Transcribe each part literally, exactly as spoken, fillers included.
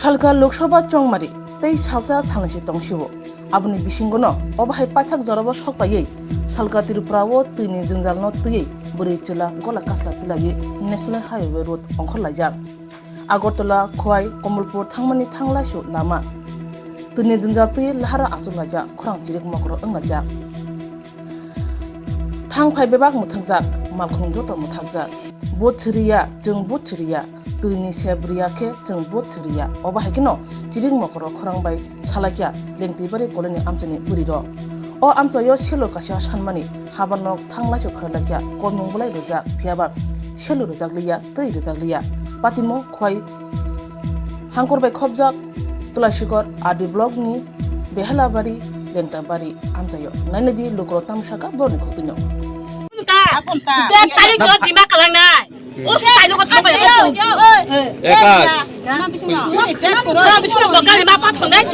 Salka Lok Sabha chongmari tei salsa salnwi se tong sio. Aboni bisingono obo hai paithak jorabo sok paiwi Salka Tripura o twini jwngjalno twiwi bwrwi chwla gola kasla tilaiwi National Highway Road ongkhor laijak. Agartala, Khowai, Kamalpur thangmani thang laisio lama. Twini jwngjal twi lahara achuk laijak, khorang chirik mokro wng laijak. Thang phai bebak mwthangjak, malkhung joto mwthakjak. Vote siriya, chwng vote siriya. Twini se bwrwiya khe chwng vote siriya. Obo hai kheno chirik mokro khorang bai salaikya Lengtibari koloni amchaini bwrwirok. O amchaio selo kaisa sanmani haba nok thang laisio khairlaikya, kolmung bolai rwjak, phiyaba selo rwjakliya, twi rwjakliya. Patimung Khowai hangkor bai khopjak Tulasikor R D block ni Behelabari, Lengtabari amchaio. Nainadi lukurok tamo saka borokni khotino. Dek tarik lo dima kalangnai. O sai lo kotha bai. Ekas.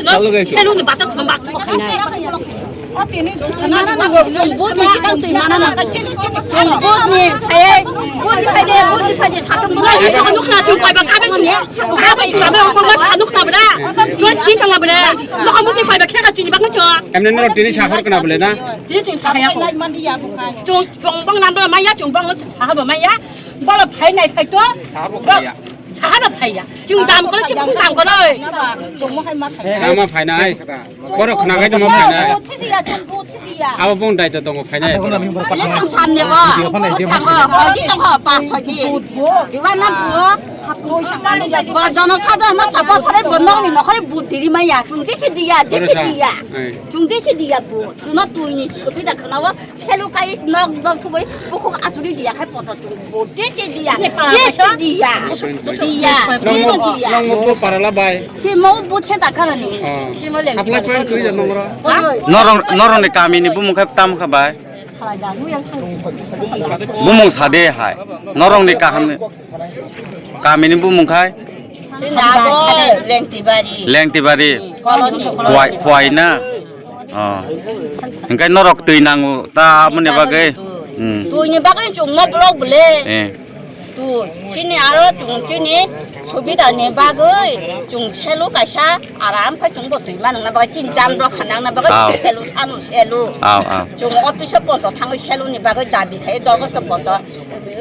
Chalo guys. Mana nango, chwng vote ni swkang twi mana nango. Chwng vote ni phai, vote ni phai de, vote ni phai de, satung vote ni phai de. Nukha chwng kaiba kabe chwng. Kabe chwng, kabe chwng, kabe chwng, kabe chwng. Joi sing kala bele. Nokha muti kaiba kheka chwng bang chwng. Emne noro tini sakhor kana bele na? Tini chwng sahaya ko. Chwng, chwng bang nando maya, chwng bang sahaba maya. Bolo phai nai phai to. Sahabo khaya. Sahaba phaiya. Chwng dam kono, chwng dam kono. Ama phainai. Borok khna khai tongma phainai. Bochi diya, chwng bochi diya. Abo bong daito tongo phainai. Election samne bo. Buskang bo. Hoidi tongkho, pas hoidi. Diwa na buo. Bo jono sadhana no chapo sore bo nokni nokhore but diri maya. Chwng desi diya, desi diya. Chwng desi diya bo. Chwngno twini subida khnawo. Selu kai nok nok thubai bukhuk achuri diya khai poto chung bo de de diya. Yes diya. Diya. Nong mo, nong mo parala bai. Si mo bu che ta kala ni. Supply point twi ja nong ro. Norong, norong ni kami ni bumung khai tam kha bai. Bumung sade hai. Norong ni kaham ni. Kami ni bumung khai. Sina bo Lengtibari. Lengtibari. Koloni. Khowai, Khowai na. Oh. Hingkai norok twi nango ta mone bagwi. Hmm. Twi ni bagwi chwng mo block bole. Eh. Tu, chini aro chwng chini subida ni bagwi chwng selu kaisa aram khe chwng bo twi manang na bagwi chin cham rok khanang na bagwi selu sanu selu. Aw, aw. Chwng office o ponto thangwi selu ni bagwi dabi khai dorgosto ponto.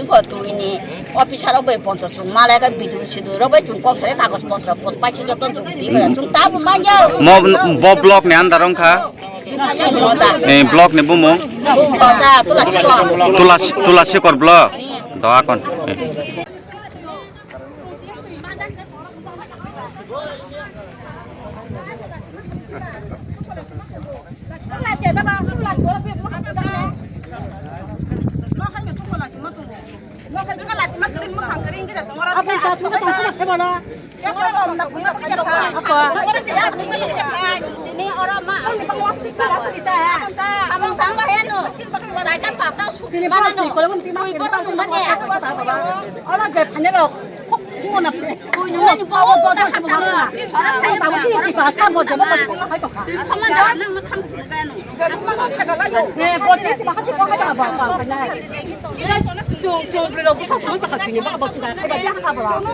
Go twi ni officer rok bai ponto chwng malai khe bidu sidu rok bai chwng kok sare kagoj potro pot paisi joto chwng di bai chwng ta bo manya. Mo bo block ni under wngkha. Eh, block ni bumung. Tula, Tulasikor block. Doa kon. Eh.